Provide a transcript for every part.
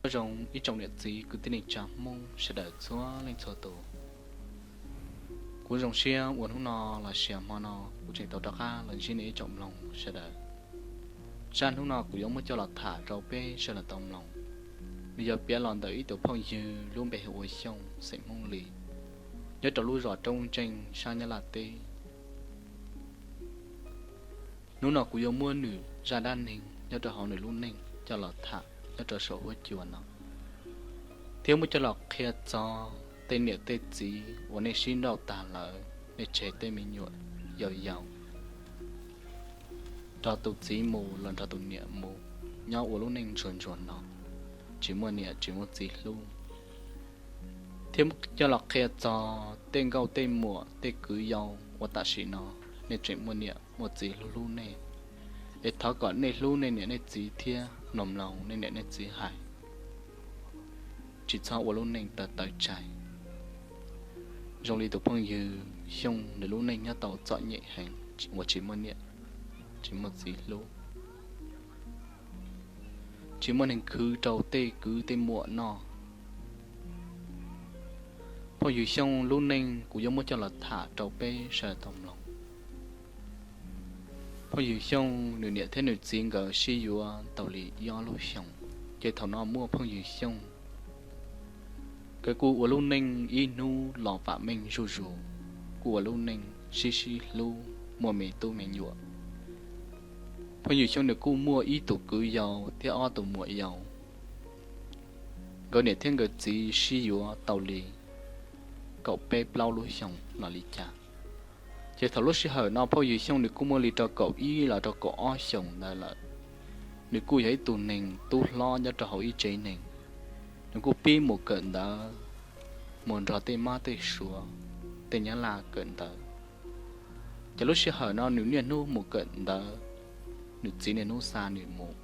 Nyob zoo ib tsoom niam txiv kwv tij neej tsa Hmoob sawv daws txhua leej txhua tus. Kuv zoo siab uas hnub no los sis hmo no kuv tseem tau rov qab los ntsib nej ib tsoom mloog sawv daws. Zaj hnub no kuv yuav muab coj los tham rau peb sawv daws tau mloog. Nws yog piav los ntawm ib tug phooj ywg lub npe hu ua Xyooj xeem Hmoob Lis, nyob rau lub zos Roob Ntseej sab Nyab Laj teb. Hnub no kuv yuav muab nws zaj dab neeg nyob rau hauv nws lub neej coj los tham nyob rau saum huab cua no, thiab muab coj los qhia txog tej niam tej txiv uas nej sib nrauj tag lawm, nej tseg tej me nyuam yau yau nrog tus txiv mus los nrog tus niam mus, nyob ua lub neej ntsuag ntsuag no, tsis muaj niam tsis muaj txiv hlub. Thiab coj los qhia txog tej nkauj tej muam tej kwv yau uas tam sim no nej tseem muaj niam muaj txiv hlub hlub nej, es thov kom nej hlub nej niam nej txiv thiab mloog mloog nej niam nej txiv hais, tsis txhob ua lub neej tawv tawv tsai. Zoo li tus phooj ywg Xyooj nws lub neej nyob tau txom nyem heev uas tsis muaj niam tsis muaj txiv hlub, tsis muaj neeg khwv rau tej kwv tej muam noj. Phooj ywg Xyooj lub neej kuv yuav muab coj los tham rau peb sawv daws tau mloog. Phooj ywg Xyooj nws niam thiab nws txiv nkawd sib yuav tau li ib ob lub xyoos, ces thaum no muaj phooj ywg Xyooj, nkawd kuj ua lub neej ib hnub los vam meej zuj zus, kuj ua lub neej sib sib hlub muaj me tub me nyuam. Phooj ywg Xyooj nws kuj muaj ib tug kwv yau thiab ob tug muam yau. Nkawd niam thiab nkawd txiv sib yuav tau li kaum peb plaub lub xyoos los li cas. Ces thaum lub sij hawm no phooj ywg Xyooj nws kuj muaj li rau kaum ib los rau kaum ob xyoos ntawd lawm. Nws kuj yog ib tug neeg tub hlob nyob rau hauv ib tsev neeg. Nws kuj pib mus kawm ntawv, mus nrog tej mab tej suav, tej nyab laj kawm ntawv. Ces lub sij hawm no nws niaj hnub mus kawm ntawv, nws txiv niaj hnub xa nws mus.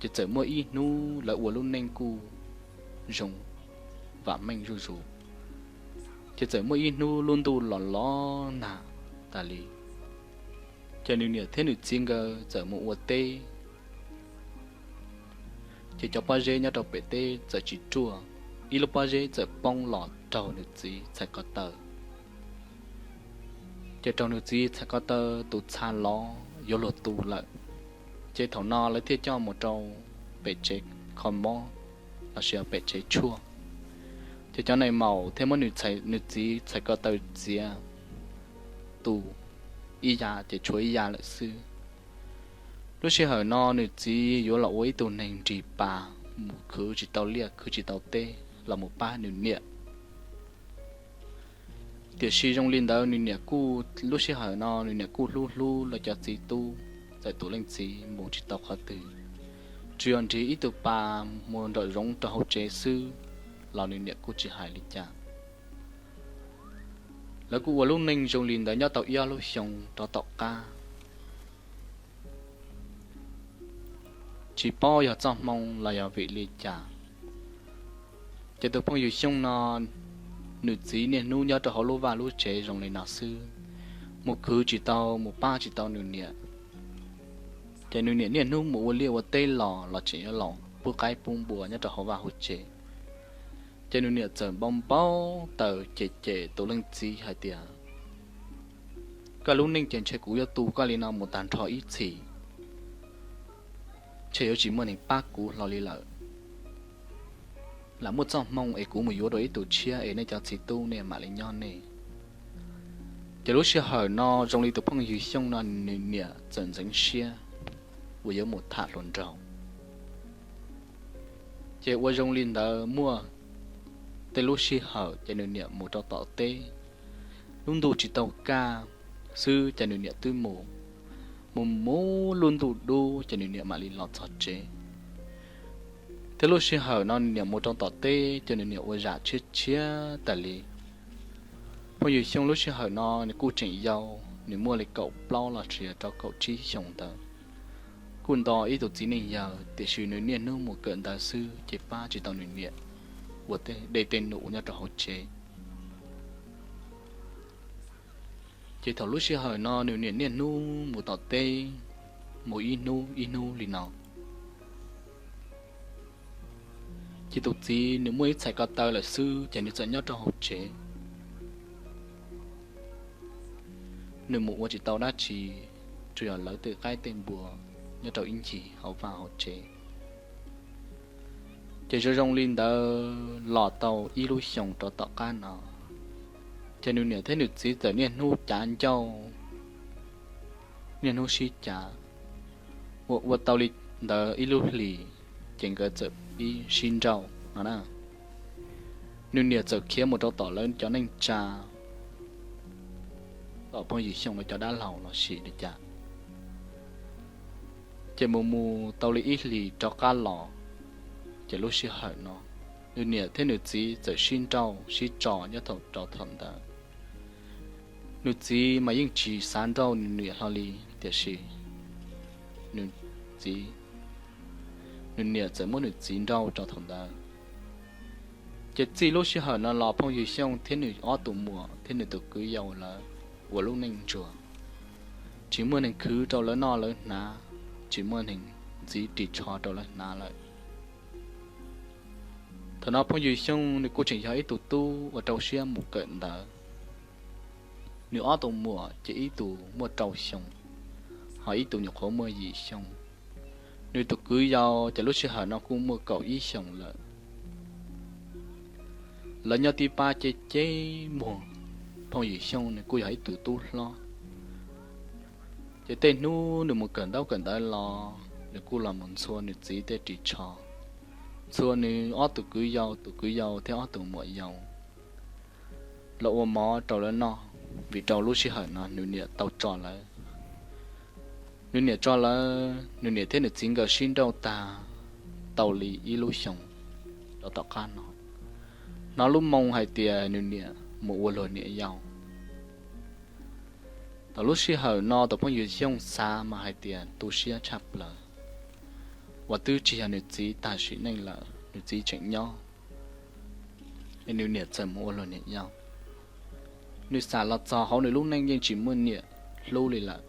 Ces txawm muaj ib hnub lawv ua lub neej kuj zoo vam meej zuj zus, ces txawm muaj ib hnub lub ntuj los los nag tas li. Ces nws niam thiab nws txiv nkawd txawm mus ua teb, ces cov pob zeb nyob rau pem teb txawm tsis ruaj, ib lub pob zeb txawm poob los raug nws txiv txhais ko taw. Ces raug nws txiv txhais ko taw tus txha lov yuav luag tu lawm. Ces thaum no lawv thiaj coj mus rau pem tsev kho mob lossis pem tsev tshuaj. Ces cov nais maum thiaj muab nws txiv txhais ko taw txiav tu ib ya ces tshuav ib ya lawm xwb. Lub sij hawm no nws txiv yuav los ua ib tug neeg nrig pas, mus khwv tsis tau liaj khwv tsis tau teb los mus pab nws niam. Tiam sis zoo li ntawd nws niam kuj, lub sij hawm no nws niam kuj hlub hlub lawv cov txiv tub, txawm tus leej txiv mus tsis tau qhov twg, tsuas yog nrig ib tug pas mus nraum zoov rau hauv tsev xwb los nws niam kuj tsis hais li cas. Lawv kuj ua lub neej zoo li ntawd nyob tau ib ob lub xyoo rov tom qab, tsis paub yog txoj hmoo los yog vim li cas. Ces tus phooj ywg Xyooj no, nws txiv niaj hnub nyob rau hauv lub vaj lub tsev zoo li no xwb, mus khwv tsis tau mus pab tsis tau nws niam. Ces nws niam niaj hnub mus ua liaj ua teb los los tseem yuav los pub qaib pub npua nyob rau hauv vaj hauv tsev. Ces nws niam txawm npau npau taws cem cem tus leej txiv hais tias, koj lub neej ces ntshe kuv yuav tu koj li no mus tag nrho ib txhis, ntshe yuav tsis muaj neeg pab kuv hlo li lawm. Lam muaj txoj hmoo es kuv mus yuav dua ib tug tshiab es nej cov txiv tub nej mam li nyob nej. Ces lub sij hawm no zoo li tus phooj ywg Xyooj no nws niam txawm ntxeev siab uas yuav mus tham hluas nraug. Ces ua zoo li ntawd muaj tej lub sij hawm ces nws niam mus rau tom teb, lub ntuj tsis tau kaj xwb ces nws niam twb mus, mus mus lub ntuj dub ces nws niam mam li los txog tsev. Thiab lub sij hawm no nws niam mus rau tom teb ces nws niam ua zam tshiab tshiab tas li. Phooj ywg Xyooj lub sij hawm no nws kuj tseem yau, nws muaj li kaum plaub los tsis yog rau kaum tsib xyoos ntawd. Kuj nto ib tug txiv neej yawg tiam sis nws niaj hnub mus kawm ntawv xwb ces pab tsis tau nws niam ua tej dej tej num nyob rau hauv tsev. Ces thaum lub sij hawm no nws niam niaj hnub mus tom teb, mus ib hnub ib hnub li no. Ces tus txiv nws muaj ib txhais ko taw lawm xwb ces nws txawm nyob rau hauv tsev, nws mus ua tsis tau dab tsi, tsuas yog lawv tej qaib tej npua nyob rau ib ncig hauv vaj hauv tsev. Ces zoo zoo li ntawd los tau ib lub xyoos rov tom qab no, ces nws niam thiab nws txiv txawm niaj hnub cav ncauj, niaj hnub sib cav, ua ua tau li ntawd ib lub hlis, ces nkawd txawm pib sib nrauj no na. Nws niam txawm khiav mus rau tom lawv cov neej tsa, tom phooj ywg Xyooj lawv cov dab laug los sis li cas. Ces mus mus tau li ib hlis rov qab los, ces lub sij hawm no nws niam thiab nws txiv txawm sib nrauj sib tso nyob thaum rau thaum ntawd. Nws txiv mas yeej tsis xav nrauj nws niam hlo li, tiam sis nws txiv, nws niam txawm muab nws txiv nrauj rau thaum ntawd. Ces txij lub sij hawm no los phooj ywg Xyooj thiab nws ob tus muam thiab nws tus kwv yau lawv ua lub neej ntsuag, tsis muaj neeg khwv rau lawv noj lawv hnav, tsis muaj neeg ntxiv ris tsho rau lawv hnav lawm. Thaum no phooj ywg Xyooj nws kuj tseem yog ib tug tub uas rau siab mus kawm ntawv. Nws ob tus muam ces ib tus muaj rau xyoo, ho ib tus nyuam qhuav muaj yim xyoo. Nws tus kwv yau ces lub sij hawm no kuj muaj kaum ib xyoos lawm. Lawv nyob tib pab ceb ceb muag, phooj ywg Xyooj nws kuj yog ib tug tub hlob. Ces tej hnub nws mus kawm ntaub kawm ntawv los nws kuj los mus ntxhua nws txiv tej ris tsho, ntxhua nws ob tus kwv yau, tus kwv yau thiab ob tus muam yau los ua mov rau lawv noj, vim rau lub sij hawm no nws niam tau tso lawv. Nws niam tso lawv, nws niam thiab nws txiv nkawd sib nrauj tag tau li ib lub xyoos rau tom qab no, hnov lub moo hais tias nws niam mus ua luag niam yau. Thaum lub sij hawm no tus phooj ywg Xyooj xav mas hais tias tu siab tshaj plaws, uas twb tsis yog nws txiv tag sim neej lawm, nws txiv tseem nyob, es nws niam txawm mus ua luag niam yau. Nws xav los txog hauv nws lub neej yeej tsis muaj niam hlub li lawm,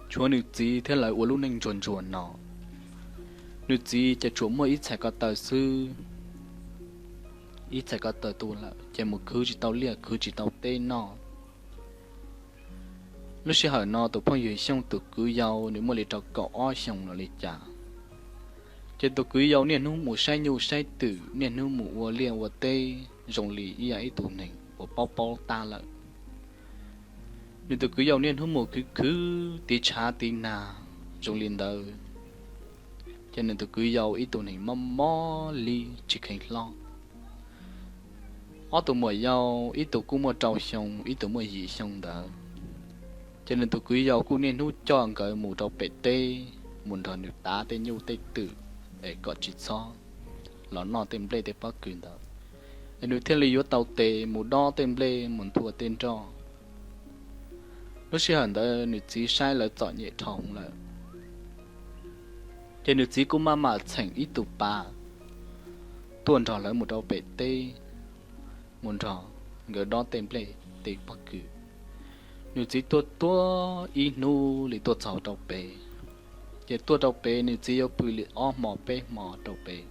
tshuav nws txiv thiab lawv ua lub neej ntsuag ntsuag no. Nws txiv ces tsuas muaj ib txhais ko taw xwb, ib txhais ko taw tu lawm ces mus khwv tsis tau liaj khwv tsis tau teb noj. Lub sij hawm no tus phooj ywg Xyooj tus kwv yau nws muaj li rau kaum ob xyoos los li cas, ces tus kwv yau niaj hnub mus saib nyuj saib twm, niaj hnub mus ua liaj ua teb zoo li ib yam ib tug neeg uas paub paub tab lawm. Nws tus kwv yau niaj hnub mus khwv khwv tiv tshav tiv nag zoo li ntawd, ces nws tus kwv yau ib tug neeg mob mob li tsis kheev hlob. Ob tus muam yau ib tug kuj muaj rau xyoo, ib tug muaj yim xyoo ntawd, ces nws tus kwv yau kuj niaj hnub coj nkawd mus rau pem teb, mus nrog nws tav tej nyuj tej twm es kom tsis txhob los noj tej nplej tej pob kws ntawd, es nws thiaj li yuav tau tes mus dob tej nplej mus nthua tej nroj. Lub sij hawm ntawd nws txiv saib lawv txom nyem dhau lawm, ces nws txiv kuj maj mam txheem ib tug pas tuaj nrog lawv mus rau pem teb, mus nrog nkawd dob tej nplej tej pob kws. Nws txiv tuaj tuaj ib hnub li tuaj txog rau pem, ces tuaj rau pem nws txiv yuav pw li ob hmo peb hmo rau pem.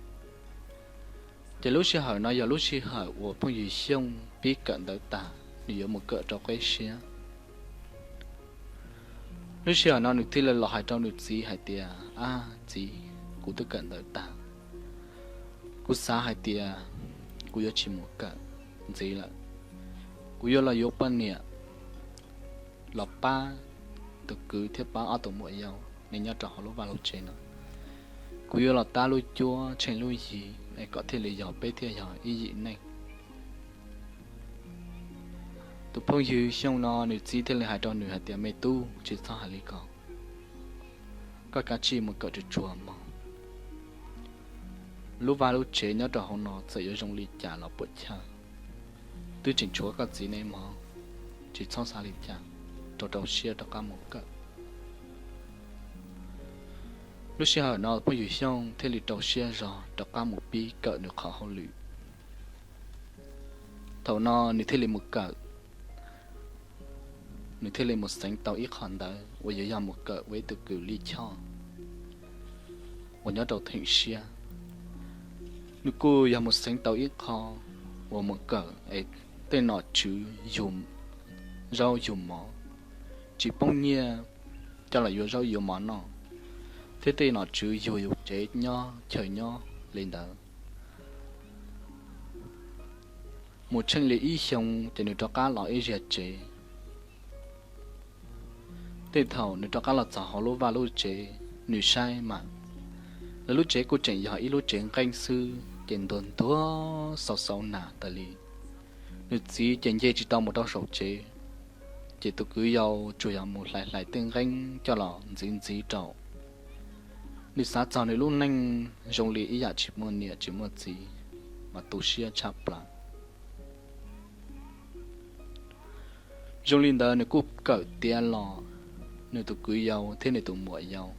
Ces lub sij hawm no yog lub sij hawm uas phooj ywg Xyooj pib kawm ntawv tag, nws yuav mus kawm rau qeb siab. Lub sij hawm no nws thiaj li los hais rau nws txiv hais tias, Ab txiv, kuv twb kawm ntawv tag, kuv xav hais tias kuv yuav tsis mus kawm ntxiv lawm. Kuv yuav los yuav poj niam los pab tus kwv thiab pab ob tug muam yau nej nyob rau hauv lub vaj lub tsev no. Kuv yuav los tab lub cuab tsheej lub yig es kom thiaj li yog peb thiaj yog ib yim neej. Tus phooj ywg Xyooj no nws txiv thiaj li hais rau nws hais tias, Me tub, tsis txhob hais li ko. Koj kav tsij mus kawm tsuag tsuag mog. Lub vaj lub tsev nyob rau hauv no txawm yuav zoo li cas los puam chawj, twb tseem tshuav koj txiv ne mog. Tsis txhob xav li cas, rau rau siab rov qab mus kawm. Lub sij hawm no phooj ywg Xyooj thiaj li rau siab zog rov qab mus pib kawm nws qhov hauj lwm. Thaum no nws thiaj li mus kawm, nws thiaj li mus xeev tau ib qho ntawv uas yuav yog mus kawm ua ib tug kws lij choj uas nyob rau theem siab. Nws kuj yog mus xeev tau ib qho uas mus kawm es tej nom tswv yug zaub yug mov, tsis poob nyiaj coj los yuav zaub yuav mov noj, thiab tej nom tswv yug yus tsev nyob chaw nyob li ntawd. Mus tsheej li ib xyoo ces nws rov qab los ib zaug tsev. Tej thaum nws rov qab los txog hauv lub vaj lub tsev, nws saib mas lawv lub tsev kuj tseem yog ib lub tsev nqeeb xwb ces ntuag ntuag xau xau nas tas li. Nws txiv ces nce tsis tau mus rau saum tsev, ces tus kwv yau tsuas yog mus hlais hlais tej nqeeb coj los ntxiv ntxiv rau. Nws xav txog nws lub neej zoo li ib yam tsis muaj niam tsis muaj txiv, mas tu siab tshaj plaws. Zoo li ntawd nws kuj kawm tiav los, nws tus kwv yau thiab nws tus muam yau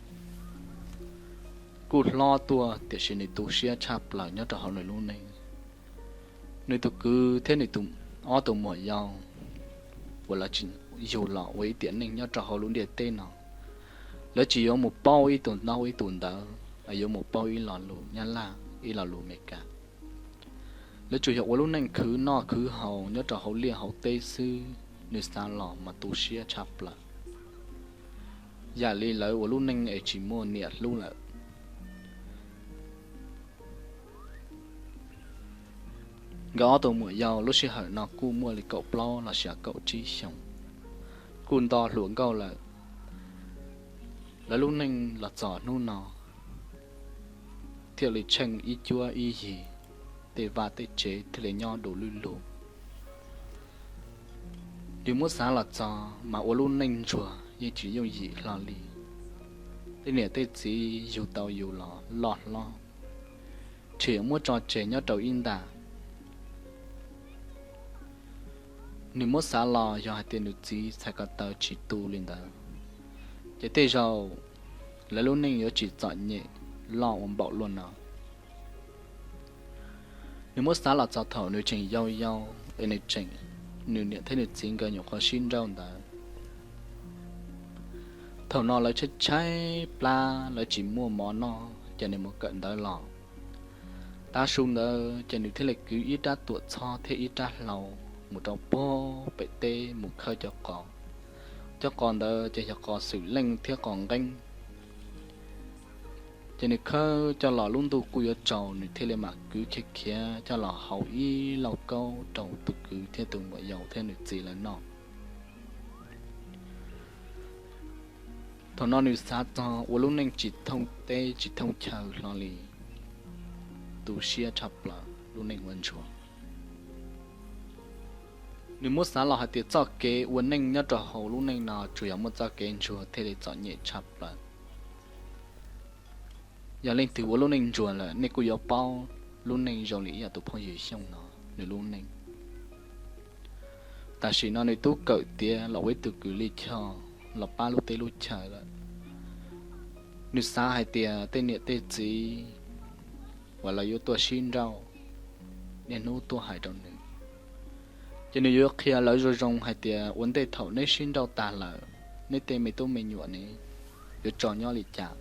kuj hlob tuaj, tiam sis nws tu siab tshaj plaws nyob rau hauv nws lub neej. Nws tus kwv thiab nws tus, ob tus muam yau uas lawv tsis yug los ua ib tiam neej nyob rau hauv lub ntiaj teb no, lawv tsis yuav mus paub ib tug ntaub ib tug ntawv, yuav mus paub ib lo lus Nyab Laj ib lo lus Amelikas. Lawv tsuas yog ua lub neej khwv noj khwv haus nyob rau hauv liaj hauv teb xwb, nws xav los mas tu siab tshaj plaws, yam li lawv ua lub neej es tsis muaj niam hlub lawm. Nkawd ob tug muam yau lub sij hawm no kuj muaj li kaum plaub los sis kaum tsib xyoos, kuj nto hluas nkauj lawm. Lawv lub neej los txog hnub no thiaj li tsheej ib cuab ib yig, tej vaj tej tsev thiaj li nyob du lug lug. Nws muab xav los txog mas ua lub neej ntsuag yeej tsis yooj yim hlo li. Tej niam tej txiv yug tau yus los loj hlob, tseem muab tso tseg nyob rau ib nta. Nws muab xav los yog hais tias nws txiv txhais ko taw tsis tu li ntawd, ces tej zaum lawv lub neej yuav tsis txom nyem loj ua npaum luaj no. Nws muab xav los txog thaum nws tseem yau yau, es nws tseem, nws niam thiab nws txiv nkawd nyuam qhuav sib nrauj ntawd. Thaum no lawv tshaib tshaib plab, lawv tsis muaj mov noj, ces nws mus kawm ntawv los. Tav su ntawd ces nws thiaj li kwv ib rab tuam txhob thiab ib rab hlau mus rau puag pem teb mus khawb cov qos. Cov qos ntawd ces yog qos xwm leej thiab qos nqeeb. Ces nws khawb coj los lub ntuj kuj yuav tsaus, nws thiaj li mam kwv khiav khiav coj los hau ib lauj kaub rau tus kwv thiab tus muam yau thiab nws txiv lawv noj. Thaum no nws xav txog ua lub neej tsis thooj teb tsis thooj chaw hlo li, tu siab tshaj plaws lub neej ua ntsuag. Nws muab xav los hais tias txoj kev ua neej nyob rau hauv lub neej no tsuas yog muaj txoj kev ntsuag thiaj li txom nyem tshaj plaws. Yog leej twg ua lub neej ntsuag lawm nej kuj yuav paub lub neej zoo li ib yam tus phooj ywg Xyooj no nws lub neej. Tam sim no nws twb kawm tiav los ua ib tug kws lij choj los pab lub teb lub chaw lawm. Nws xav hais tias tej niam tej txiv uas lawv yuav tuaj sib nrauj, niaj hnub tuaj hais rau nws, ces nws yuav qhia lawv zoo zoo hais tias ua ntej thaum neb sib nrauj tag lawm, neb tej me tub me nyuam ne yuav tso nyob li cas.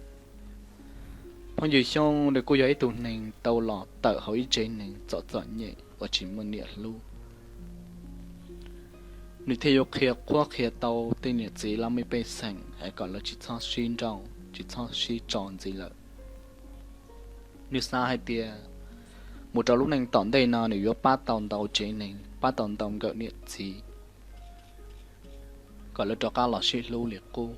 Phooj ywg Xyooj nws kuj yog ib tug neeg tau los tawm hauv ib tsev neeg txom txom nyem uas tsis muaj niam hlub. Nws thiaj yuav qhia qhuab qhia tau tej niam txiv laj mej pej xeem es kom lawv tsis txhob sib nrauj tsis txhob sib tso ntxiv lawm. Nws xav hais tias mus rau lub neej tom ntej no nws yuav pab tau ntau tsev neeg, pab tau ntau nkawm niam txiv kom lawv rov qab los sib hlub li qub.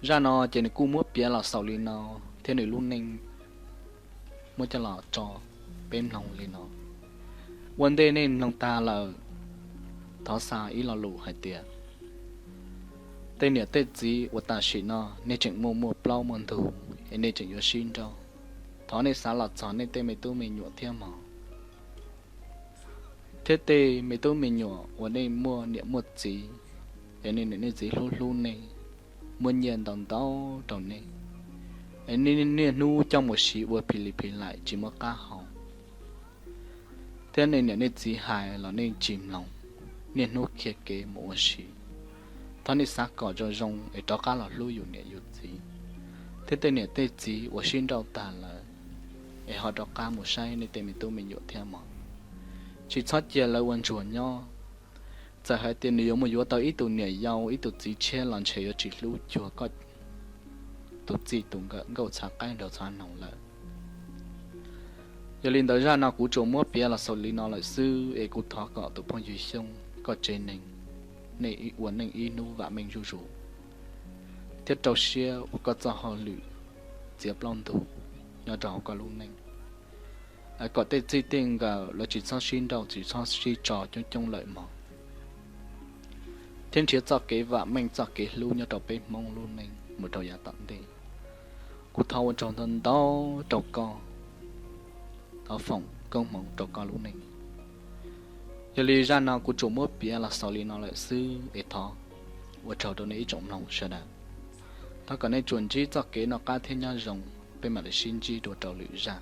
Zaj no ces nws kuj muab piav los xaus li no, thiab nws lub neej muab coj los tso peb mloog li no. Ua ntej nej mloog tag lawm, thov xa ib lo lus hais tias tej niam tej txiv uas tam sim no nej tseem muaj muaj plaub muaj ntug es nej tseem yuav sib nrauj, thov nej xav los txog nej tej me tub me nyuam thiab mog. Thiab tej me tub me nyuam uas nej muaj niam muaj txiv, es nej niam nej txiv hlub hlub nej, muab nyiaj ntau ntau rau nej, es nej niaj hnub coj mus siv ua phis li phis laim tsis muaj qab hau. Thiab nej niam nej txiv hais los nej tsis mloog, niaj hnub khiav kev mus ua si. Thov nej xav kom zoo zoo es rov qab los hlub yus niam yus txiv. thiab tej niam tej txiv uas sib nrauj tag lawm, es ho rov qab mus saib nej tej me tub me nyuam thiab mog. Tsis txhob cia lawv ua ntsuag nyob. Txawm hais tias nws yuav mus yuav tau ib tug niam yau ib tug txiv tshiab los ntshe yuav tsis hlub cuag koj tus txij tus nkawm nkauj txhav qaib nraug txhav noog lawm. Yog li ntawd zaj no kuv tsuas muab piav los xaus li no lawm xwb, es kuv thov kom tus phooj ywg Xyoob koj tsev neeg, nej ua neej ib hnub vam meej zuj zus thiab rau siab ua koj txoj hauj lwm txiav plaub ntug nyob rau hauv koj lub neej, kom tej txij tej nkawm lawv tsis txhob sib nrauj tsis txhob sib tso coob coob lawm mog, thiab nrhiav txoj kev vam meej txoj kev hlub nyob rau peb Hmoob lub neej mus rau yav tom ntej. Kuv thov ua tsaug ntau ntau rau koj, thov foom koob hmoov rau koj lub neej. Yog li zaj no kuv tsuas muab piav los xaus li no lawm xwb, es thov ua tsaug rau nej ib tsoom mloog sawv daws. Thov kom nej tsuas ntsib txoj kev noj qab thiab nyob zoo, peb mam li sib ntsib dua rau lwm zaj.